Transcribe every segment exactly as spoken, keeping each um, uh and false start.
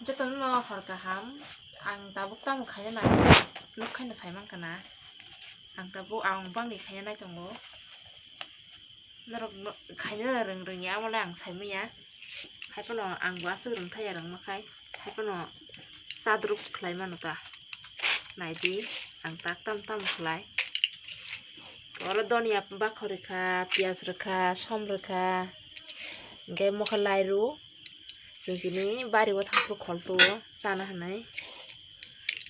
Jotono hor kaham, ang tabuk tamo khaina nai, nuk khaina sai mankha na. Ang tabuk ang bangwi khaina nai tongo. Norok no-, khaina rwng rwngya, amo le ang sai manya. Haiphano ang bo aswk rwng thaya rwngma khai, haiphano sadruk khlai mano ta. Naidi, ang tak tam tam khlai. Oro donia bakhor rwkha, piyaj rwkha, som rwkha, hwnkhe mokhe lairu. Chwng tini bari o thangphru kholphru o chana hinwi.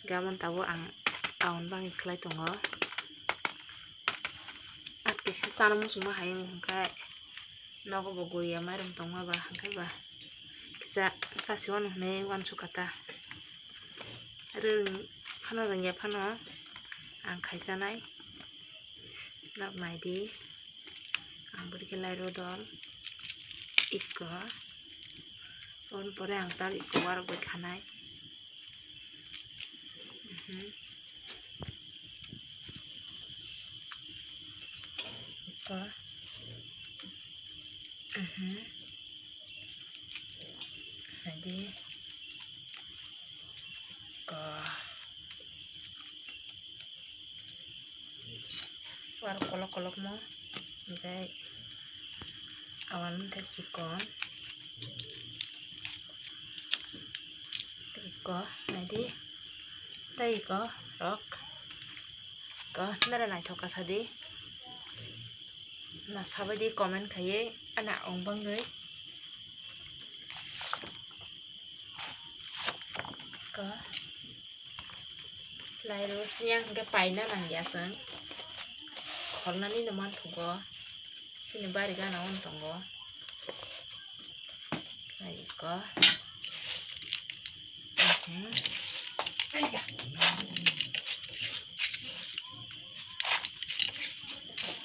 Gamon tabuk ang taon bangwi khlai tongo. At kisa chana muchungma hai wng khe nogo bo guriya mairum tongma ba hwnkhe ba kisa chasi wano hinwi uansukha ta. Rwng phano rwngya phano ang khaisanai. Nok naidi. Ang bwrwi khe lairo dol. Ikko. Oboni pore ang tal ikko warok bai khanai. Mhm. Ikko. Mhm. Naidi. Ikko. War kolok kolok mo, hingke awan wngkha chikon, tei iko naidi, tei iko rok, iko nere naithok kha sadi, na sabaidi comment khaiwi ana ong bangwi. Ko. Lairo siyang hingke paina nangya chwng. Kholnani no manthogo. Chini bari gana on tongo. Laiko. Mhm.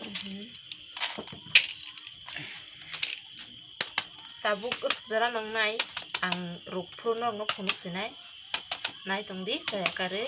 Mhm. Tabuk swk jora nongnai, ang rukphuru norokno phunuk sinai. Nai tongdi, chaya karwi.